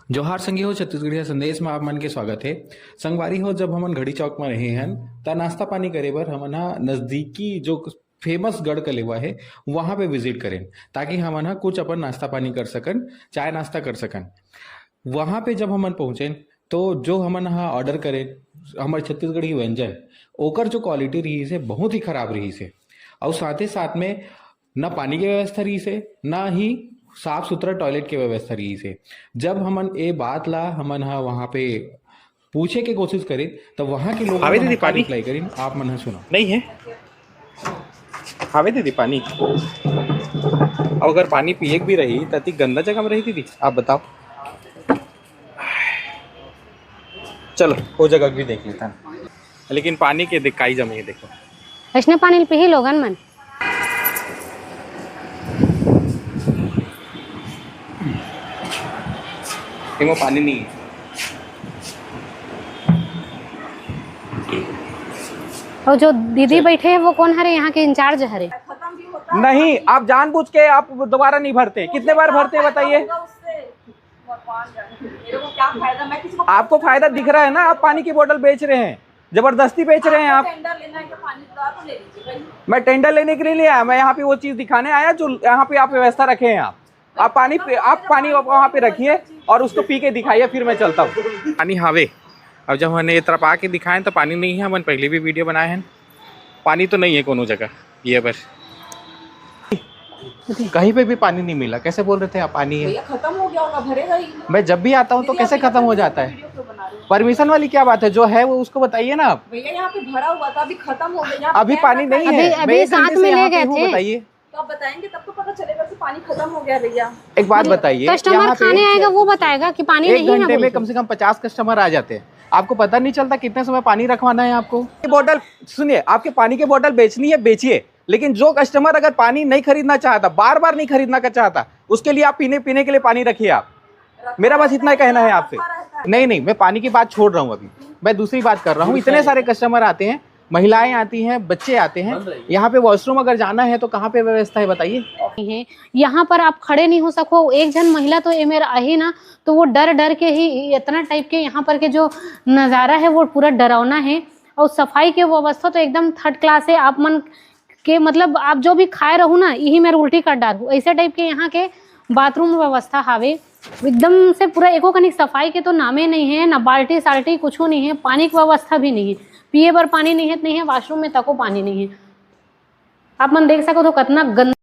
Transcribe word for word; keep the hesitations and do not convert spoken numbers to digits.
जोहार संगी हो, छत्तीसगढ़िया संदेश में आप मन के स्वागत है। संगवारी हो, जब हमन घड़ी चौक में रहे हन, त नाश्ता पानी करे बर हमन ह नजदीकी जो फेमस गढ़ कलेवा है, वहाँ पे विजिट करें, ताकि हमन ह कुछ अपन नाश्ता पानी कर सकन, चाय नाश्ता कर सकन। वहाँ पे जब हमन पहुँचेन, तो जो हमन ह ऑर्डर करेन, हमर छत्तीसगढ़ी व्यंजन, ओकर जो क्वालिटी रहिस हे, बहुत ही खराब रहिस हे। और साथे साथ में ना पानी के व्यवस्था रहिस हे, ना ही साफ सुथरा टॉयलेट के व्यवस्था रहिस हे। जब हमन ए बात ला हमन ह वहाँ पे पूछे के कोशिश करें, तो वहाँ के लोग हावे मन दीदी ह का पानी? रिप्लाई करिन, आप मन ह सुना। नहीं है। हावे दीदी पानी? अब अगर पानी पिए के भी रही, त अति गंदा जगह में रही दीदी, आप बताओ। चलो, वो जगह भी देख लेता है, लेकिन पानी के दिखाई जमी है, देखो। इसने पानी पीही लोगन मन। एमा पानी नहीं है। और जो दीदी बैठे हैं, वो कौन हरे? यहाँ के इंचार्ज हरे। नहीं, आप जानबूझ के आप दोबारा नहीं भरते। कितने बार भरते हैं, बताइए? भगवान जाने। मेरे को क्या फायदा, मैं किसी को आपको फायदा दिख रहा है ना, आप पानी की बोतल बेच रहे हैं, जबरदस्ती बेच रहे हैं आप। टेंडर लेना है तो पानी का तो ले लीजिए भाई। मैं टेंडर लेने के लिए नहीं आया, मैं यहाँ पे वो चीज़ दिखाने आया जो यहाँ पे आप व्यवस्था रखे हैं। आप आप पानी पे, आप पानी वहाँ पे रखिए और उसको पी के दिखाइए, फिर मैं चलता हूँ। पानी हावे। अब जब हमने ये तरफ आके दिखाए तो पानी नहीं है, हमन पहले भी वीडियो बनाए हैं, पानी तो नहीं है कोनो जगह। ये बर कहीं पे भी पानी नहीं मिला। कैसे बोल रहे थे आप पानी है? भैया, खत्म हो गया होगा, भरेगा ही नहीं। मैं जब भी आता हूँ तो दीदी, कैसे आप खत्म हो जाता है? वीडियो क्यों बना रहे हो? परमिशन वाली क्या बात है? जो है वो उसको बताइए ना आप। भैया, यहाँ पे भरा हुआ था, अभी खत्म हो गया। यहाँ पे अभी पानी नहीं है। अभी, अभी मैं एक घंटे साथ से में यहाँ ले पे गए हूँ, थे। बताइए। तो आप बताएंगे तब तो पता चलेगा कि पानी खत्म हो गया भैया। एक बात बताइए, कस्टमर यहाँ पे खाने आएगा, वो बताएगा कि पानी एक नहीं है घंटे बोल में के। कम से कम पचास कस्टमर आ जाते हैं, आपको पता नहीं चलता कितने समय पानी रखवाना है आपको। ये बोतल, सुनिए, आपके पानी की बोतल बेचनी है, बेचिए, लेकिन जो कस्टमर अगर पानी नहीं खरीदना चाहता, बार बार नहीं खरीदना का चाहता, उसके लिए आप पीने, पीने के लिए पानी रखिए आप। मेरा बस इतना ही कहना है आपसे। नहीं, नहीं, मैं पानी की बात छोड़ रहा हूँ अभी, मैं दूसरी बात कर रहा हूँ। इतने सारे कस्टमर आते हैं, महिलाएं आती हैं, बच्चे आते हैं, यहाँ पे वॉशरूम अगर जाना है तो कहाँ पे व्यवस्था है, बताइए। है। यहाँ पर आप खड़े नहीं हो सको। एक जन महिला तो ए मेर आही ना, तो वो डर डर के ही इतना टाइप के यहाँ पर के जो नज़ारा है वो पूरा डरावना है। और सफाई के व्यवस्था तो एकदम थर्ड क्लास है। आप मन के मतलब आप जो भी खाए रहू ना, यही मेर उल्टी कर डारहू, ऐसे टाइप के यहाँ के बाथरूम व्यवस्था हावे। एकदम से पूरा एको कनिक सफाई के तो नामे नहीं है, ना बाल्टी साल्टी कुछो नहीं है, पानी की व्यवस्था भी नहीं है, पिए बर पानी नहीं है, नहीं है, वॉशरूम में तको पानी नहीं है। आप मन देख सको तो कितना गंदा